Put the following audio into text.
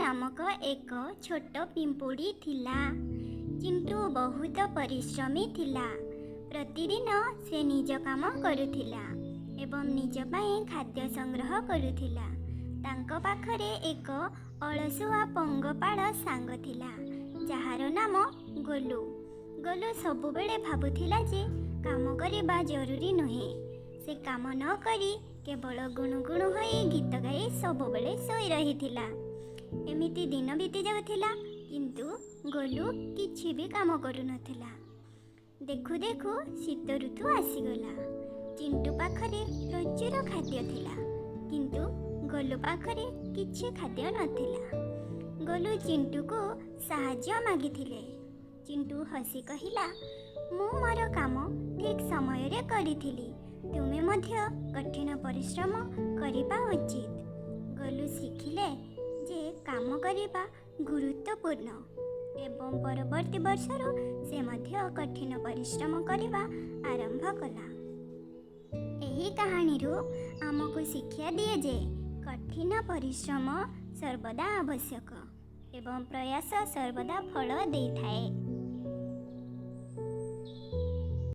ନାମକ ଏକ ଛୋଟ ପିମ୍ପୁଡ଼ି ଥିଲା। ଚିଣ୍ଟୁ ବହୁତ ପରିଶ୍ରମୀ ଥିଲା। ପ୍ରତିଦିନ ସେ ନିଜ କାମ କରୁଥିଲା ଏବଂ ନିଜ ପାଇଁ ଖାଦ୍ୟ ସଂଗ୍ରହ କରୁଥିଲା। ତାଙ୍କ ପାଖରେ ଏକ ଅଳସୁଆ ପଙ୍ଗପାଳ ସାଙ୍ଗ ଥିଲା, ଯାହାର ନାମ ଗୋଲୁ। ଗୋଲୁ ସବୁବେଳେ ଭାବୁଥିଲା ଯେ କାମ କରିବା ଜରୁରୀ ନୁହେଁ। ସେ କାମ ନ କରି କେବଳ ଗୁଣୁ ଗୁଣୁ ହୋଇ ଗୀତ ଗାଇ ସବୁବେଳେ ଶୋଇ ରହିଥିଲା। ଏମିତି ଦିନ ବିତି ଯାଉଥିଲା, କିନ୍ତୁ ଗୋଲୁ କିଛି ବି କାମ କରୁନଥିଲା। ଦେଖୁ ଦେଖୁ ଶୀତ ଋତୁ ଆସିଗଲା। ଚିଣ୍ଟୁ ପାଖରେ ପ୍ରଚୁର ଖାଦ୍ୟ ଥିଲା, କିନ୍ତୁ ଗୋଲୁ ପାଖରେ କିଛି ଖାଦ୍ୟ ନଥିଲା। ଗୋଲୁ ଚିଣ୍ଟୁକୁ ସାହାଯ୍ୟ ମାଗିଥିଲେ। ଚିଣ୍ଟୁ ହସି କହିଲା, "ମୁଁ ମୋର କାମ ଠିକ୍ ସମୟରେ କରିଥିଲି। ତୁମେ ମଧ୍ୟ କଠିନ ପରିଶ୍ରମ କରିବା ଉଚିତ।" ଗୋଲୁ ଶିଖିଲେ ଯେ କାମ କରିବା ଗୁରୁତ୍ୱପୂର୍ଣ୍ଣ ଏବଂ ପରବର୍ତ୍ତୀ ବର୍ଷରୁ ସେ ମଧ୍ୟ କଠିନ ପରିଶ୍ରମ କରିବା ଆରମ୍ଭ କଲା। ଏହି କାହାଣୀରୁ ଆମକୁ ଶିକ୍ଷା ଦିଏ ଯେ କଠିନ ପରିଶ୍ରମ ସର୍ବଦା ଆବଶ୍ୟକ ଏବଂ ପ୍ରୟାସ ସର୍ବଦା ଫଳ ଦେଇଥାଏ।